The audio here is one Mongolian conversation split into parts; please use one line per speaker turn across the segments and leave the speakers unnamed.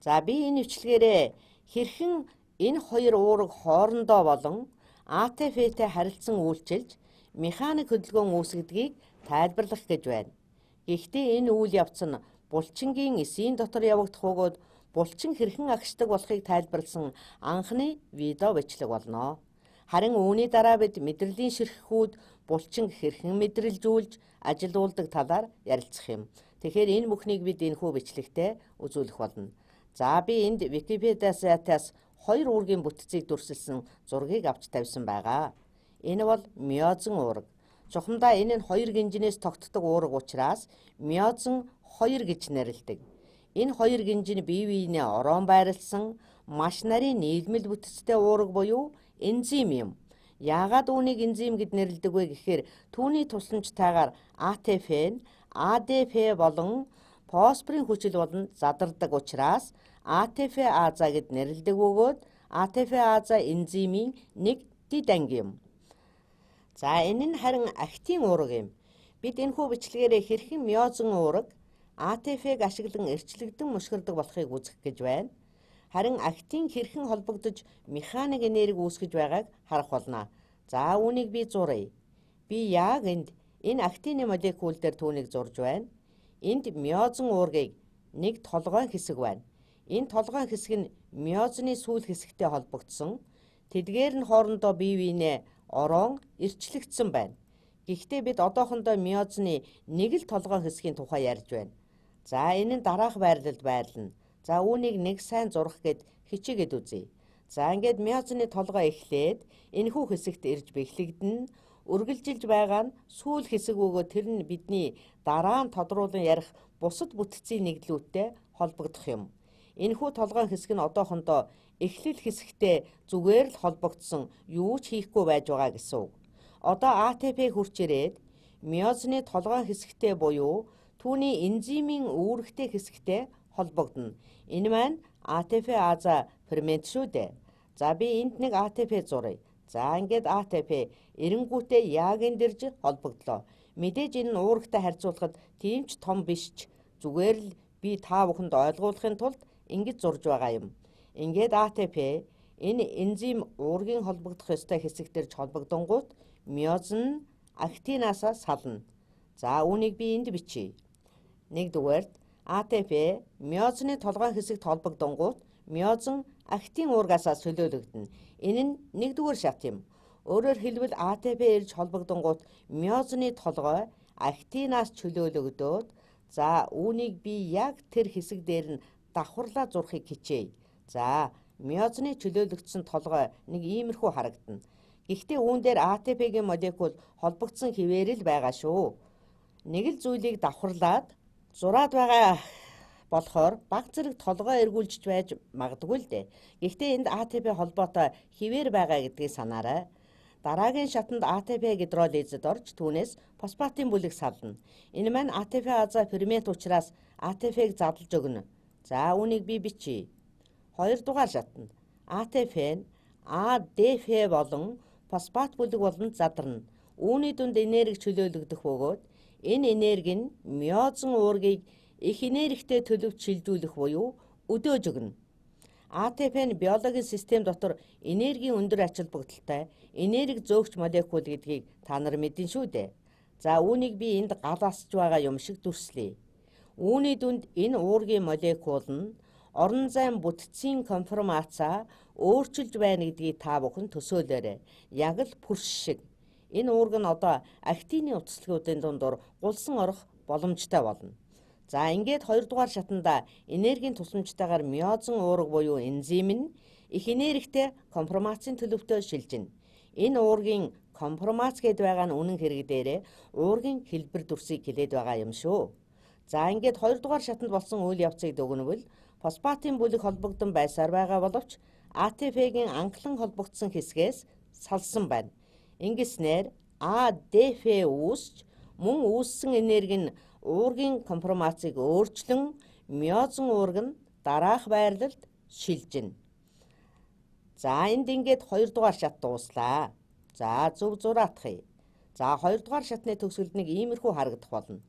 За би энэ бичлэгээрээ хэрхэн энэ хоёр уураг хоорондоо болон АТФ-тэй харилцан үйлчилж механик хөдөлгөөн үүсгэдгийг тайлбарлах гэж байна. Гэхдээ энэ үйл явц нь булчингийн эсийн дотор явагдах бөгөөд булчин хэрхэн агшдаг болохыг тайлбарласан анхны видео бичлэг болно. Харин үүний дараа бид мэдрэлийн ширхгүүд булчин хэрхэн мэдрэлжүүлж ажилуулдаг талаар ярилцах юм. Тэгэхээр энэ бүхнийг бид энэхүү бичлэгтээ үзүүлэх болно. За би энд Википедиа сайтаас хоёр уургийн бүтцийг дүрсэлсэн зургийг авч тавьсан байгаа. Энэ бол миозен уураг. Чухамдаа энэ нь хоёр гинжинээс тогтдог уураг учраас миозен 2 гэж нэрлэдэг. Энэ хоёр гинжин бие биенээ ороон байрласан маш нарийн нийлмэл бүтцтэй уураг буюу энзим юм. Яагаад үүнийг энзим гэд нэрлэдэг вэ гэхээр түүний тусламжтайгаар АТФ нь АДФ болон фосфорын хүчил болон задардаг учраас АТФ аза гэд нэрлэдэг бөгөөд АТФ аза энзимийн нэг дэд анги юм. За энэ нь харин актин уураг юм. Бид энэхүү бичлэгээрээ хэрхэн миозен уураг АТФ-г ашиглан эрчлэгдэн мушгирдаг болохыг үзэх гэж байна. Харин актин хэрхэн холбогдож механик энерги үүсгэж байгааг харах болно. За үүнийг би зуръя. Би яг энд энэ актины молекул дээр түүнийг зурж байна. Энд миозен уургийг нэг толгойн хэсэг байна. Энэ толгойн хэсэг нь миозны сүүл хэсэгтэй холбогдсон. Тэдгээр нь хоорондоо бие биенээ ороон эрчлэгдсэн байна. Гэхдээ бид одоохондоо миозны нэг л толгойн хэсгийн тухай ярьж байна. За энэ нь дараах байрлалд байрлана. За үүнийг нэг сайн зурах гэд хичээгээд үзье. За ингээд миозны толгой эхлээд энэхүү хэсэгт ирж бэхлэгдэнэ. Үргэлжилж байгаа нь сүүл хэсэг өгөө тэр нь бидний дараа нь тодруулан ярих бусад бүтцийн нэгдлүүдтэй холбогдох юм. Энэхүү толгойн хэсэг нь одоохондоо эхлэл хэсэгтээ зүгээр л холбогдсон юу ч хийхгүй байж байгаа гэсэн үг. Одоо АТФ хурц ирээд миозны толгойн хэсэгтээ буюу түүний энзимийн үүрэгтэй хэсэгтээ холбогдоно. Энэ маань АТФ аза фермент шүү дээ. За би энд нэг АТФ зуръя. За ингээд АТФ эренгүүтээ яг энд ирж холбогдлоо. Мэдээж энэ нь уурагтай харьцуулахад тийм ч том биш ч зүгээр л би та бүхэнд ойлгуулахын тулд ингэж зурж байгаа юм. Ингээд АТФ энэ энзим уургийн холбогдох ёстой хэсэг дээрж холбогдонгуут миозн актинаасаа сална. За үүнийг би энд бичье. Нэгдүгээрт АТФ миозны толгойн хэсэгт холбогдонгуут миозн актин уургаасаа солиологдоно. Энэ нь нэгдүгээр шат юм. Өөрөөр хэлбэл АТФ ирж холбогдонгуут миозны толгой актинаас чөлөөлөгдөөд за үүнийг би яг тэр хэсэг дээр нь давхарлаа зурхыг хичээе. За миозны чөлөөлөгдсөн толгой нэг иймэрхүү харагдана. Гэхдээ үүн дээр АТФ-гийн молекул холбогдсон хэвээр л байгаа шүү. Нэг л зүйлийг давхарлаад зураад байгаа болохоор баг зэрэг толгой эргүүлж байж магадгүй л дээ. Гэхдээ энд АТФ холбоотой хэвээр байгаа гэдгийг санаарай. Дараагийн шатанд АТФ гидролизд орж түүнээс фосфатын бүлэг сална. Энэ маань АТФ аза фермент учраас АТФ-г задлж өгнө. За үүнийг би бичье. Хоёрдугаар шатанд АТФ нь АДФ болон фосфат бүлэг болон задарна. Үүний дүнд энерги чөлөөлөгдөх бөгөөд энэ энерги нь миозен уургийг их энергитэй төлөвт шилжүүлэх буюу өдөөж өгнө. АТФ нь биологийн систем дотор энергийн өндөр ач холбогдолтой энерги зөөгч молекул гэдгийг та нар мэднэ шүү дээ. За үүнийг би энд гал асж байгаа юм шиг дүрслэе. Үүний дүнд энэ уургийн молекул нь орон зайн бүтцийн конформацаа өөрчилж байна гэдгийг та бүхэн төсөөлөөрэй. Яг л пүрш шиг. Энэ уург нь одоо актины утаслагуудын дундуур гулсан орох боломжтой болно. За ингээд хоёрдугаар шатанда энергийн тусламжтайгаар миозен уураг буюу энзим нь их энергитэй конформацийн төлөвтөө шилжинэ. Энэ уургийн конформац гэдээ байгаа нь үнэн хэрэг дээрээ уургийн хэлбэр дүрсийг хэлээд байгаа юм шүү. За ингээд хоёрдугаар шатанд болсон үйл явцыг дүгнэвэл фосфатын бүлэг холбогдсон байсаар байгаа боловч АТФ-гийн анхлан холбогдсон хэсгээс салсан байна. Ингэснээр АДФ үүсч мөн үүссэн энерги нь уургийн конформацийг өөрчлөн миозен уург нь дараах байрлалд шилжинэ. За энд ингээд хоёрдугаар шат дууслаа. За зөв зураатахъя. За хоёрдугаар шатны төгсгөлд нэг иймэрхүү харагдах болно.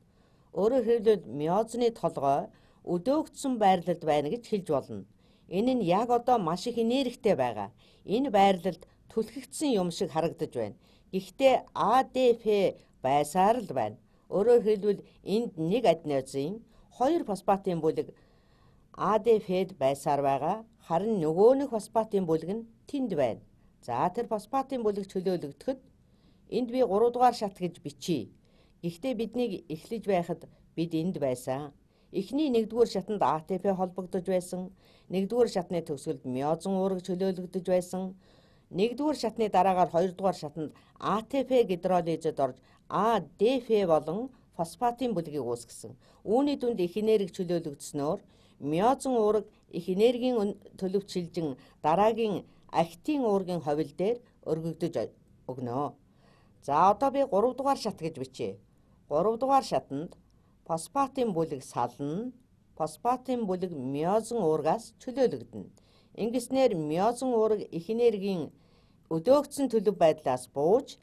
Өөрөөр хэлбэл миозны толгой өдөөгдсөн байрлалд байна гэж хэлж болно. Энэ нь яг одоо маш их энергитэй байгаа. Энэ байрлалд түлхэгдсэн юм шиг харагдаж байна. Гэхдээ АДФ байсаар л байна. Өөрөөр хэлбэл энд нэг аденозин, хоёр фосфатын бүлэг АДФ-д байсаар байгаа. Харин нөгөө нэг фосфатын бүлэг нь тэнд байна. За тэр фосфатын бүлэг чөлөөлөгдөхөд энд би 3 дугаар шат гэж бичье. Гэхдээ биднийг эхлэж байхад бид энд байсан. Эхний 1-р шатанд АТП холбогдож байсан. 1-р шатны төгсгөлд миозон уураг чөлөөлөгдөж байсан. 1-р шатны дараагаар 2-р шатанд АТП гидролизэд орж АДФ болон фосфатын бүлгийг үүсгэсэн. Үүний дүнд их энерги чөлөөлөгдснөөр миозон уураг их энергийн төлөвт шилжин дараагийн актин уургийн ховил дээр өргөгдөж өгнө. За одоо би 3 дугаар шат гэж бичье. 3 дугаар шатанд фосфатын бүлэг сална. Фосфатын бүлэг миозон уургаас чөлөөлөгдөнө. Ингэснээр миозон уураг их энергийн өдөөгдсөн төлөв байдлаас бууж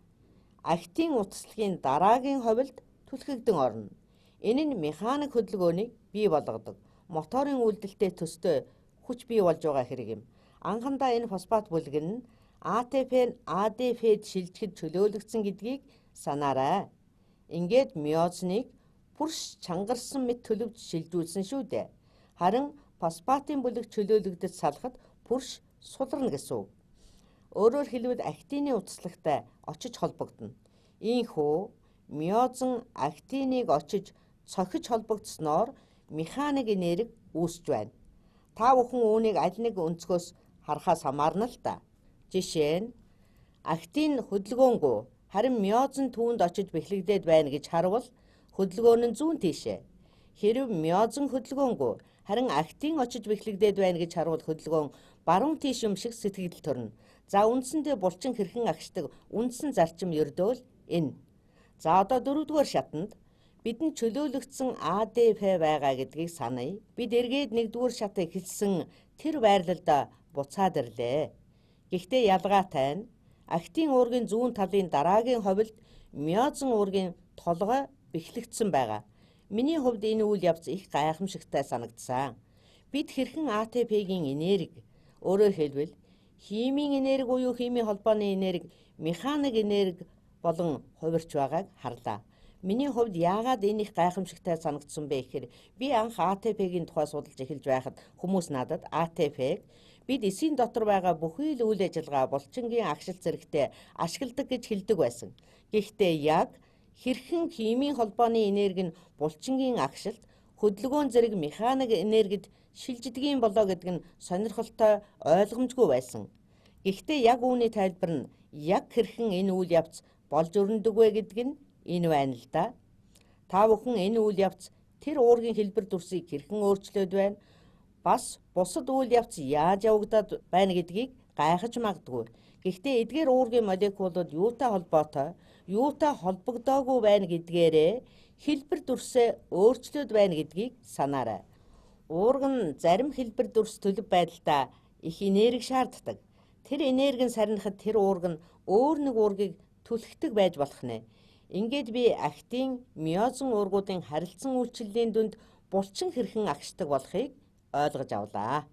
актин утаслагын дараагийн ховилд түлхэгдэн орно. Энэ нь механик хөдөлгөөнийг бий болгодог. Моторын үйлдэлтэй төстэй хүч бий болж байгаа хэрэг юм. Анхандаа энэ фосфат бүлэг нь АТП нь АДФ-д шилжихэд чөлөөлөгдсөн гэдгийг санаарай. Ингээд миозныг пүрш чангарсан мэт төлөвд шилжүүлсэн шүү дээ. Харин фосфатын бүлэг чөлөөлөгдөж салахад пүрш суларна гэсэн үг. Өөрөөр хэлбэл актины утаслагтай очиж холбогдоно. Ийхүү миозон актиныг очиж цохиж холбогдсноор механик энерги үүсэж байна. Та бүхэн үүнийг аль нэг өнцгөөс харахаас хамаарна л та. Жишээ нь актин хөдөлгөөнгүй харин миозон түүнд очиж бэхлэгдээд байна гэж харвал хөдөлгөөн нь зүүн тийшээ. Хэрэв миозон хөдөлгөөнгүй харин актин очиж бэхлэгдээд байна гэж харвал хөдөлгөөн баруун тийш юм шиг сэтгэгдэл төрнө. За үндсэндээ булчин хэрхэн агшдаг үндсэн зарчим ердөөл энэ. За одоо 4-р шатанд бидэнд чөлөөлөгдсөн АДФ байгаа гэдгийг саная. Бид эргээд 1-р шат эхэлсэн тэр байрлалд буцаад ирлээ. Гэхдээ ялгаатай нь актин уургийн зүүн талын дараагийн ховилд миозон уургийн толгой бэхлэгдсэн байгаа. Миний хувьд энэ үйл явц их гайхамшигтай санагдсан. Бид хэрхэн АТП-гийн энерги, өөрөөр хэлбэл химийн энерги буюу химийн холбооны энерги, механик энерги болон хувирч байгааг харлаа. Миний хувьд яагаад энэ их гайхамшигтай санагдсан бэ гэхээр би анх АТП-гийн тухай судалж эхэлж байхад хүмүүс надад АТП-г бид эсийн дотор байгаа бүхий л үйл ажиллагаа булчингийн агшил зэрэгтээ ашигладаг гэж хэлдэг байсан. Гэхдээ яг хэрхэн химийн холбооны энерги нь булчингийн агшилт, хөдөлгөөн зэрэг механик энергид шилждэг юм болоо гэдэг нь сонирхолтой ойлгомжгүй байсан. Гэхдээ яг үүний тайлбар нь яг хэрхэн энэ үйл явц болж өрнөдөг вэ гэдэг нь энэ байна л да. Та бүхэн энэ үйл явц тэр уургийн хэлбэр дүрсийг хэрхэн өөрчлөөд байна, бас бусад үйл явц яаж явагдаад байна гэдгийг гайхаж магадгүй. Гэхдээ эдгээр уургийн молекулууд юутай холбоотой, юутай холбогдоогүй байна гэдгээрээ хэлбэр дүрсээ өөрчлөөд байна гэдгийг санаарай. Уург нь зарим хэлбэр дүрс төлөв байдалдаа их энерги шаарддаг. Тэр энерги нь сарнихад тэр уург нь өөр нэг уургийг түлхдэг байж болох нэ. Ингээд би актин, миозон уургуудын харилцан үйлчлэлийн дүнд булчин хэрхэн агшдаг болохыг ойлгож авлаа.